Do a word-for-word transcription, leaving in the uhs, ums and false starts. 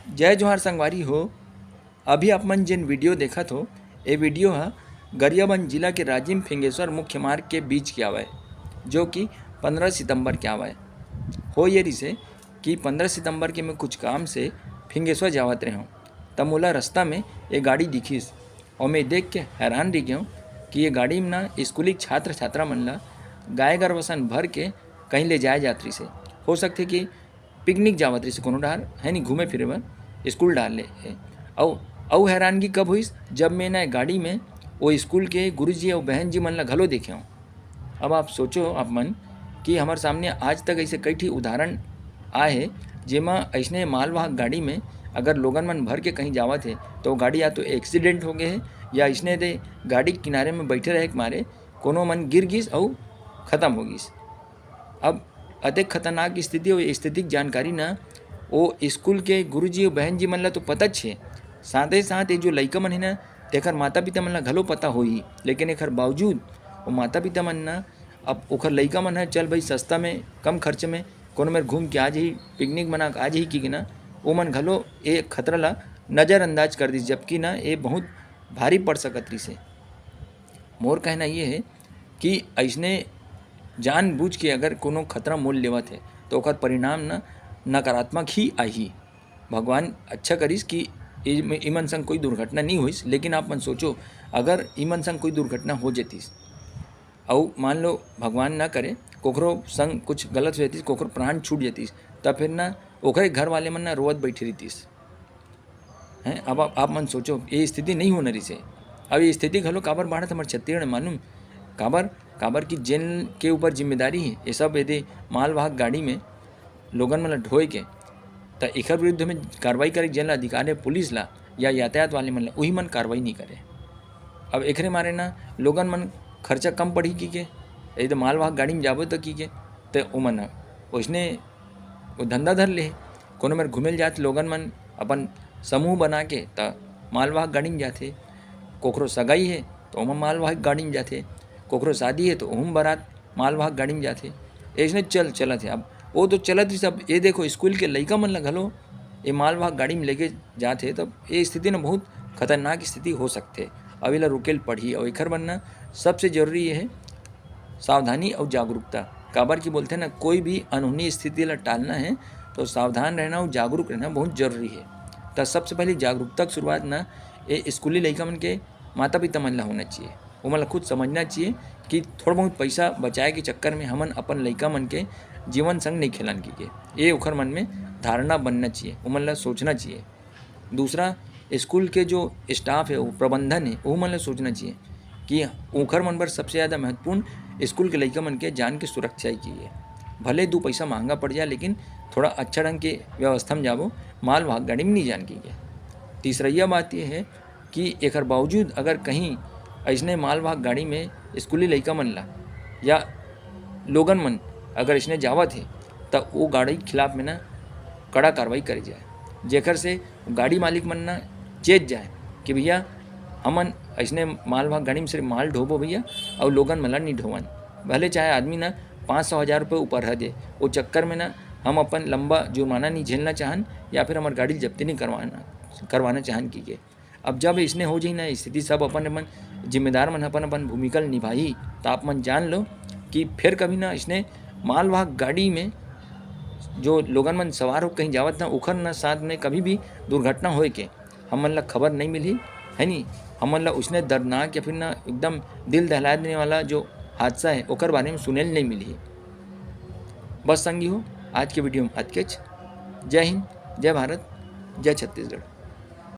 जय जोहार संगवारी हो। अभी आप मन जेन वीडियो देखत हो, ये वीडियो ह गरियाबंद जिला के राजिम फिंगेश्वर मुख्य मार्ग के बीच के आवय, जो कि पंद्रह सितंबर के आवय। हो ये रिसे कि पंद्रह सितंबर के मैं कुछ काम से फिंगेश्वर जावत रहेंव, त मोला रास्ता में ये गाड़ी दिखिस और मैं देख के हैरान रह गेंव कि ये गाड़ी में ना स्कूली छात्र छात्रा मन ला गाय गरवा सन भर के कहीं ले जाए जात रिसे। हो सकथे कि पिकनिक जावत रिसे कोनो डहर, है नी, घूमे फिरे बर स्कूल डहर ले। अउ अउ हैरानगी कब होइस, जब मैं ना गाड़ी में वो स्कूल के गुरुजी अउ बहन जी मन ला घलो देखेंव। अब आप सोचो आप मन कि हमर सामने आज तक ऐसे कई ठी उदाहरण आए हे, जेमा ऐसने मालवाहक गाड़ी में अगर लोगन मन भर के कहीं जावत हे, तो गाड़ी या तो एक्सीडेंट हो गए हे या ऐसने दे गाड़ी के किनारे में बैठे रहे के मारे कोनो मन गिर गिस अउ खत्म हो गिस। अब अतेक खतरनाक स्थिति अउ स्थिति के जानकारी ना वो स्कूल के गुरुजी अउ बहन जी मन ला तो पता छे, साथ ही साथ ये जो लइका मन हे ना, एकर माता पिता मन ला घलो पता होही, लेकिन एकर बावजूद वो माता पिता मन ना, अब ओकर लइका मन ह चल भाई सस्ता में, कम खर्च में कोनो मेर घूम के आ जाही, पिकनिक मना के आ जाही कि ना, ओमन घलो ए खतरा ला नज़रअंदाज कर दिस, जबकि ना ये बहुत भारी पड़ सकत रिसे। मोर कहना ये हे कि ऐसने जानबूझ के अगर कोनो खतरा मोल लेवत हे, तो ओकर परिणाम न नकारात्मक ही आही। भगवान अच्छा करिस कि इम-, इमन संग कोई दुर्घटना नहीं होइस, लेकिन आप मन सोचो, अगर इमन संग कोई दुर्घटना हो जतिस, अउ मान लो भगवान ना करे, कोखरो संग कुछ गलत हो जतिस, कोखरो प्राण छूट जतिस, तब फिर ना ओकरे घर वाले मन ना रोवत बैठे रहितिस। हैं, अब आप, आप मन सोचो, ये स्थिति नहीं होना रिसे। अब ये स्थिति घलो काबर बाढ़त हमर छत्तीसगढ़ में मालूम? काबर? काबर कि जेन के ऊपर जिम्मेदारी हे, ये सब यदि मालवाहक गाड़ी में लोगन मन ल ढोए के, त एकर विरुद्ध में कार्रवाई करे के जेन ला अधिकार हे पुलिस ला या यातायात वाले मन ला, उही मन कार्रवाई नहीं करे। अब एकरे मारे ना लोगन मन खर्चा कम पड़ही की के, यदि मालवाहक गाड़ी में जाबो त की के, त ओमन ह ओइसने वो धंधा धर ले हे। कोनो मेर घूमे ल जात लोगन मन अपन समूह बना के त मालवाहक गाड़ी में जाथे। कोखरो सगाई हे त ओमा मालवाहक गाड़ी में जाथे, कोखरो शादी हे त ओहू में बारात मालवाहक गाड़ी में जाथे। अइसने चल चलत हे। अब वो तो चलत ही सब, ये देखो स्कूल के लइका मन ल घलो ये मालवाहक गाड़ी में लेके जाथे, तब ये स्थिति न बहुत खतरनाक स्थिति हो सकथे। अब एला रोके ल पड़ही। अउ एखर बर न सबसे जरूरी ये हे सावधानी अउ जागरूकता। काबर कि बोलथे ना, कोई भी अनहोनी स्थिति ला टालना हे तो सावधान रहना अउ जागरूक रहना बहुत जरूरी हे। त सबसे पहले जागरूकता के शुरुआत ना ये स्कूली लइका मन के माता पिता मन ला होना चाहिए। ओमन ला खुद समझना चाहिए कि थोड़ा बहुत पैसा बचाए के चक्कर में हमन अपन लइका मन के जीवन संग नहीं खेलन की के। ये ओखर मन में धारणा बनना चाहिए, ओमन ला सोचना चाहिए। दूसरा, स्कूल के जो स्टाफ हे, वो प्रबंधन हे, वो मन ला सोचना चाहिए कि ओखर मन बर सबसे ज़्यादा महत्वपूर्ण स्कूल के लइका मन के जान के सुरक्षा ही की हे। भले दू पैसा महंगा पड़ जाए, लेकिन थोड़ा अच्छा ढंग के व्यवस्था में जाबो, मालवाहक गाड़ी में नहीं जान की के। तीसरैया बात ये हे कि एकर बावजूद अगर कहीं अइसने मालवाहक गाड़ी में स्कूली लइका मन ला या लोगन मन अगर अइसने जावत हे, त वो गाड़ी के खिलाफ में ना कड़ा कार्रवाई करे जाए, जेकर से गाड़ी मालिक मन ना चेत जाए कि भैया, हमन अइसने मालवाहक गाड़ी में सिर्फ माल ढोबो भैया, अउ लोगन मन ला नहीं ढोवन। भले चाहे आदमी ना पाँच सौ हज़ार रुपये ऊपर ह दे, वो चक्कर में ना हम अपन लंबा जुर्माना नहीं झेलना चाहन या फिर हमार गाड़ी जब्ती नहीं करवाना, करवाना चाहन की के। अब जब इसने हो जाही ना स्थिति, सब अपन अपन जिम्मेदार मन अपन अपन भूमिका ल निभाही, त आप मन जान लो कि फिर कभी ना इसने मालवाहक गाड़ी में जो लोगन मन सवार हो कहीं जावत ना, ओखर ना साथ में कभी भी दुर्घटना होए के हमन ला खबर नहीं मिलही, है नी? हमन ला उसने दर्दनाक या फिर ना एकदम दिल दहला देने वाला जो हादसा है, ओकर बारे में सुने ल नहीं मिलही। बस संगी हो, आज के वीडियो में अतकेच। जय हिंद, जय भारत, जय छत्तीसगढ़।